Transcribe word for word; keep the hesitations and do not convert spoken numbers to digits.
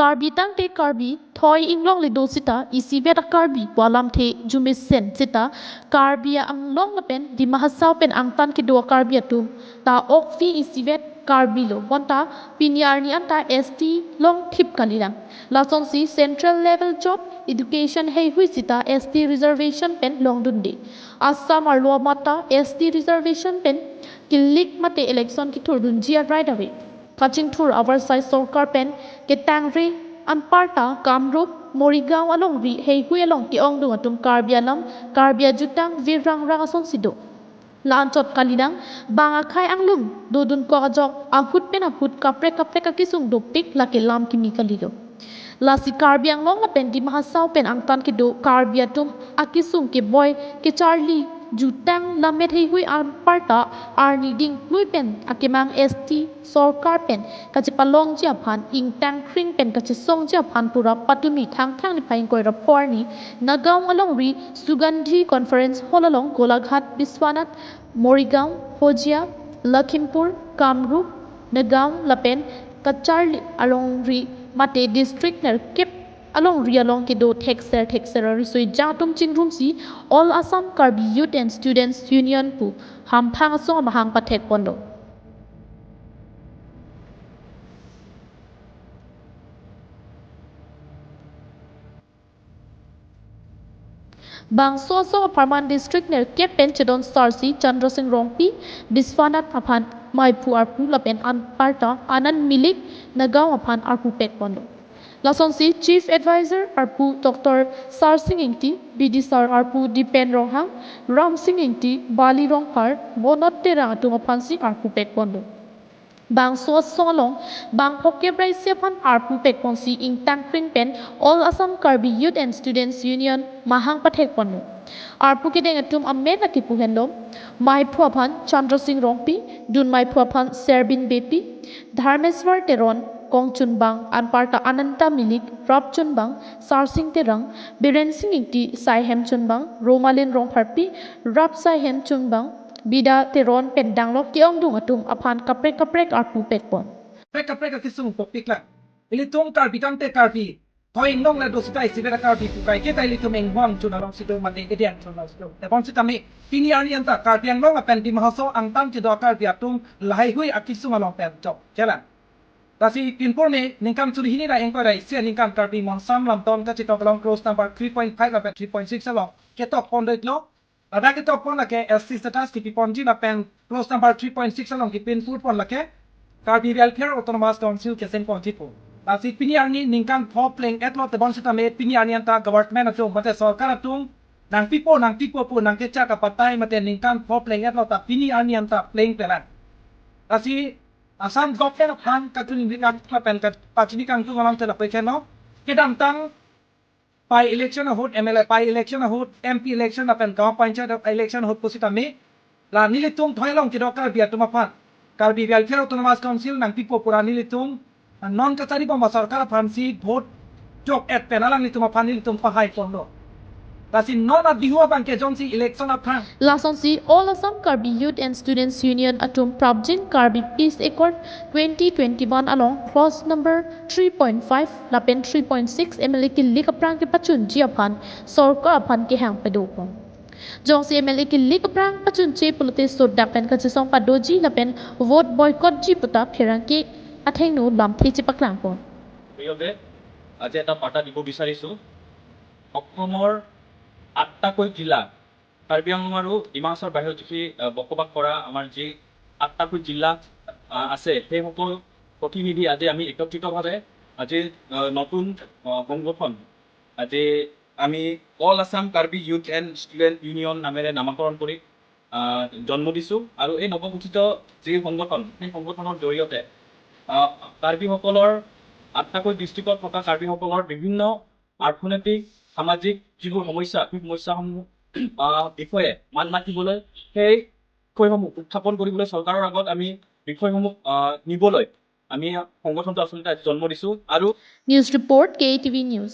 Karbi tangte Karbi, thoi inglong le do sita, isivet a-Karbi pu alamthe arjumesen sita, Karbi Anglong lapen Dima Hasao pen angtan kedo a-Karbi atum ta okvi isivet Karbi lo, bonta pini arni anta S T longthip kalilang. Lasonsi central level job, education heihui sita S T reservation pen longdunde. Assam arlo amat ta S T reservation pen kilik mate election kethurdunji arai dave. Kachingthur avarsai sorkar pen ketangri anparta Kamrup, Morigaon alongri heihui along ke-ongdung atum Karbi alam, Karbi ajutang virrangrang asonsi do. La-anchot kalilang, bang akhei anglum dodun kok ajok, ahut pen ahut kaprek kaprek akesung dopik, lake lam kimi kalilo. Lasi Karbi Anglong lapen Dima Hasao pen angtan kedo Karbi atum akesung keboi kecharli jutang lammet heihui anparta arni dingklui pen akemang S T sorkar pen kachepalongji aphan, ingtang kring pen kachesongji aphan pura patumi Thangthang niphai ingkoi ra pho arni Nagaon alongri Sugandhi Conference Hall along Golaghat, Biswanath, Morigaon, Hojia, Lakhimpur, Kamrup, Nagaon lapen kacharli alongri mate district nerkep alongri along kedo thekser thekser ariso-ejang atum chingrumsi All Assam Karbi Youth and Students Union pu hamphang asong amahang pathekponlo. Bangso asong apharman district nerkep pen chedon sarsi Chandra Sing Rongpi, Biswanath aphan maiphu arpu lapen anparta Anand Milik, Nagaon aphan arpu pekponlo. Lasonsi Chief Advisor arpu Doctor Sarsing Ingti, B D sir arpu Dipen Ronghang, Ramsing Ingti, Bali Rongphar, Bonot Terang atum aphansi arpu pekponlo. Bangso asong along bang phokep ra isi aphan arpu pekponsi ingtang kring pen All Assam Karbi Youth and Students Union mahang pathekponlo. Arpu kedeng atum amen akipu henlo, maiphu aphan Chandra Sing Rongpi, dun maiphu aphan Serbin Beypi, Dharmeswar Teron, kongchunbang, anparta Ananta Milik, rapchunbang, Sarsing Terang, Biren Sing Ingti, saihem chunbang, Romalin Rongpharpi, rap saihem chunbang, Bida Teron pen danglok ke-ongdung atum aphan kaprek kaprek arpu pekpon. Kaprek kaprek akesung pokpiklang. Ilitum Karbi tangte Karbi, thoi inglong le do sita isivet a-Karbi pu kaike ta ilitum inghong chun alongsi do mate kedian chun alongsi do. Tebon sitame pini arni anta Karbi Anglong lapen Dima Hasao angtan kedo a-Karbi atum laheihui akesung along pen chokchelang. Lasi pinpur me ningkan suri hini ra ingkoi ra isi aningkan Karbi Monsam Lamton kachetok along clause number three point five lapen three point six along ketokpon doiklo. Ladak ketokpon lake S T status kipiponji lapen clause number three point six along kipinpurpon lake Karbi Welfare Autonomous Council kesengponji pu. Lasi pini arni ningkan pho pleng-etlo, tebon sitame pini arni anta government atum mate sorkar atum nangpipo nangpipo pu nangkechak apatai mate ningkan pho pleng-etlo ta pini arni anta plengpelang. Lasi Assam government aphan kachini kangtung lapen ka-, pachini kangtung alam te lapu keno. Kedamtang by election ahut, M L A by election ahut, M P election lapen Gaon Panchayat election ahut pusitame, la nelitum thoi along kedo Karbi atum aphan Karbi Welfare Autonomous Council nangpipo pu ra nelitum non kacharibom a-sorkar aphansi vote jok-et pen alanglitum aphan nelitum pahaiponlo. Lasi non a-Bihu abang ke jongsi election aphrang. Lasonsi All Assam Karbi Youth and Students Union atum prapjin Karbi Peace Accord twenty twenty-one along clause number three point five lapen three point six M L A kilik aphrang kepachunji aphan sorkar aphan kehang padopon. Jongsi M L A kilik aphrang pachunche pulote sodak pen kachesong padoji lapen vote boycott ji pu ta pherangke athengno lamthe chepaklangpon. প্ৰিয় দেশ, আজি এটা বাৰ্তা দিব বিচাৰিছো। অসমৰ আঠটাকৈ জিলা, কাৰ্বি আংলং আৰু ডিমা হাছাওৰ বাহিৰত যিখিনি, আহ, বসবাস কৰা আমাৰ যি আঠটাকৈ জিলা, আহ, আছে, সেই সকল প্ৰতিনিধি আজি আমি একত্ৰিতভাৱে আজি, আহ, নতুন, আহ, সংগঠন, আজি আমি all Assam Karbi youth and student union নামেৰে নামাকৰণ কৰি, আহ, জন্ম দিছো। আৰু এই নৱগঠিত যি সংগঠন, সেই সংগঠনৰ জৰিয়তে, আহ, কাৰ্বিসকলৰ আঠটাকৈ ডিষ্ট্ৰিক্টত থকা কাৰ্বিসকলৰ বিভিন্ন অৰ্থনৈতিক, সামাজিক যিবোৰ সমস্যা, সেই সমস্যাসমূহ, আহ, বিষয়ে মাত মাতিবলৈ, সেই বিষয়সমূহ উত্থাপন কৰিবলৈ চৰকাৰৰ আগত আমি বিষয়সমূহ, আহ, নিবলৈ আমি সংগঠনটো আচলতে আজি জন্ম দিছো। আৰু News report, K A T V News.